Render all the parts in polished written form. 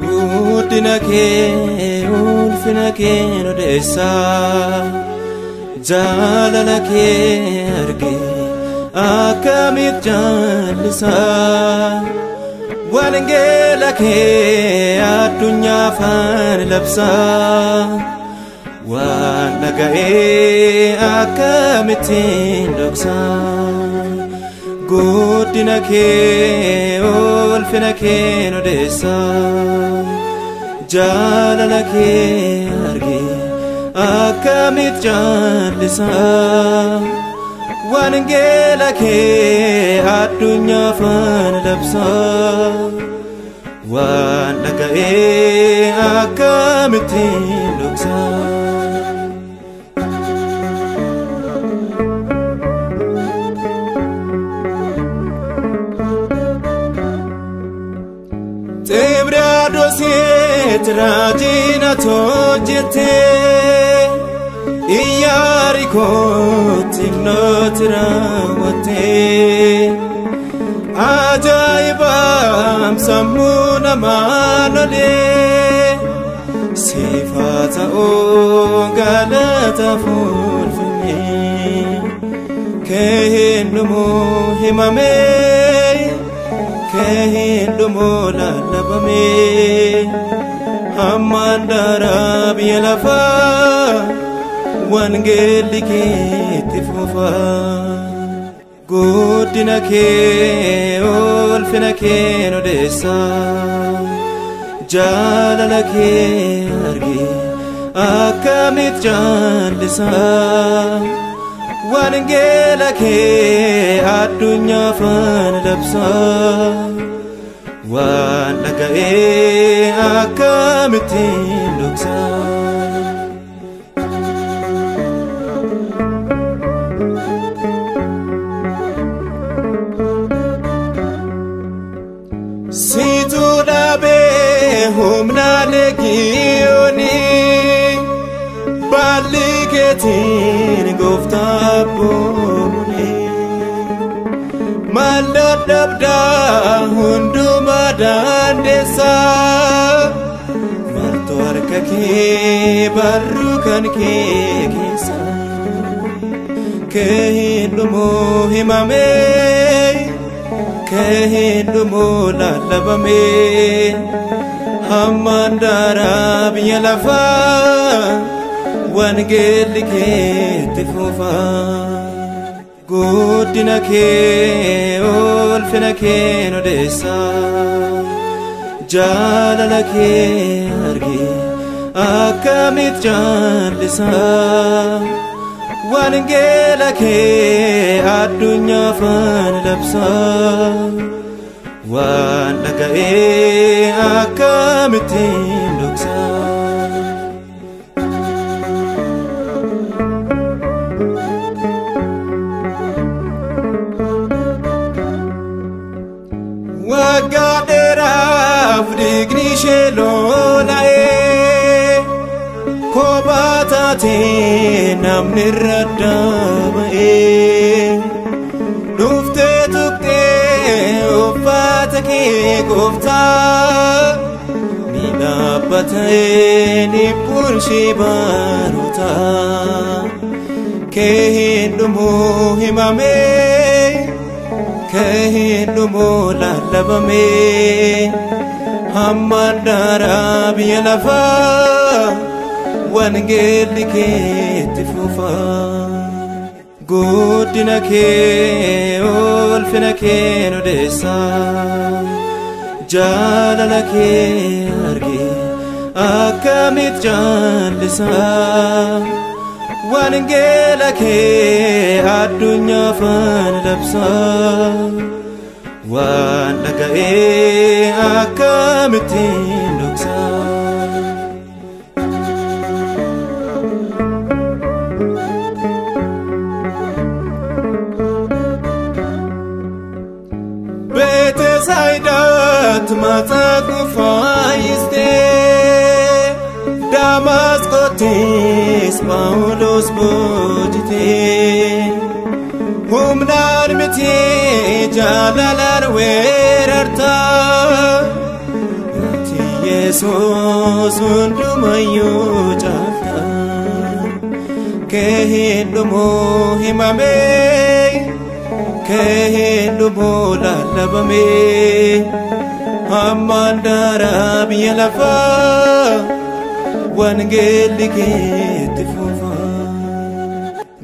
Guddina kee ulfina kee odeessaa jaalala kee argee akkamitti jaallisaa wangeela kee addunyaa faana labsaa waan dhaga'ee akkamitti dhoksaa guddina kee ulfina kee odeessaa jaalala kee argee akkamitti jaallisaa wangeela kee addunyaa faana labsaa waan dhaga'ee akkamitti dhoksaa. Xibraadosiit raajina hojjettee Iyaarikootti nooti raawwattee ajaa'ibaam sammuu namaa lolee siifaa ta'uu galata fuulfamee kee hin dhumuu himamee kee hin dhumuu lallabamee hammaan daaraa biyya lafaa wangeelli keetti fufaa. Guddina kee ulfina kee odeessaa jaalala kee argee akkamitti jaallisaa wangeela kee addunyaa faana labsaa waan dhaga'ee akkamitti dhoksaa. Situ dhaabee humna leegiyoonii baalli keetiin gooftaa boonee maal dadhabdaa hundumaa dandeessaa maaltu harka kee barruu kan kee keessa kee hin dhumuu himamee kee hin dhumuu lallabamee hammaan daaraa biyya lafaa wangeelli keetti fufaa. Guddina kee ulfina kee odeessaa jaalala kee argee akkamitti jaallisaa wangeela kee addunyaa faana labsaa waan dhaga'ee akkamitti dhoksaa. Waggaa dheeraaf dhiigni ishee lola'ee kophaa taatee namni irra daaba'ee dhuftee tuqxee uffata kee gooftaa ni dhaabbatee dhibbuun ishee baroota kee hin dhumuu himamee kee hin dhumuu lallabamee hammaan daaraa biyya lafaa wangeelli keetti fufaa. Guddina kee ulfina kee odeessaa jaalala kee argee akkamitti jaallisaa wangeela kee addunyaa faana labsaa waan dhaga'ee akkamitti dhoksaa. Matsaaquu fayyistee Damasqootis Phaawulos boojitee humnaan miti jaalalaan weerartaa ati Yesuus hundumayyuu caalta kee hin dhumuu himamee kee hin dhumuu lallabamee hammaan daaraa biyya lafaa wangeelli keetti fufa.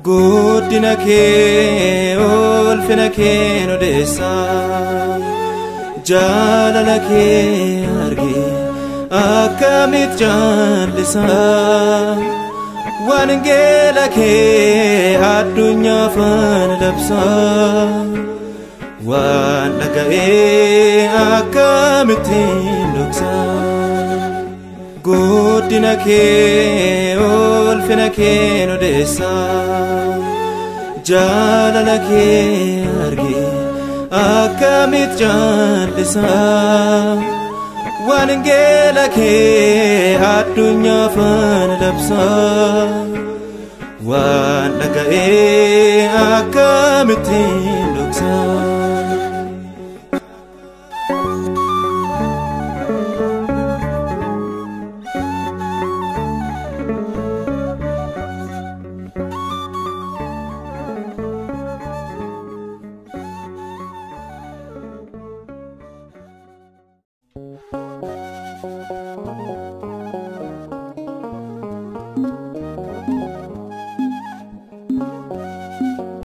Guddina kee ulfina kee odeessa jaalala kee arge akkamit jaallisa wangeela kee addunyaa faana labsa waan dhaga'ee akkamittiin dhoksa. Guddina kee ulfina kee odeessa jaalala kee arge akkamit jaallisa wangeela kee addunyaa faana labsa waan dhaga'ee akkamittiin dhoksa.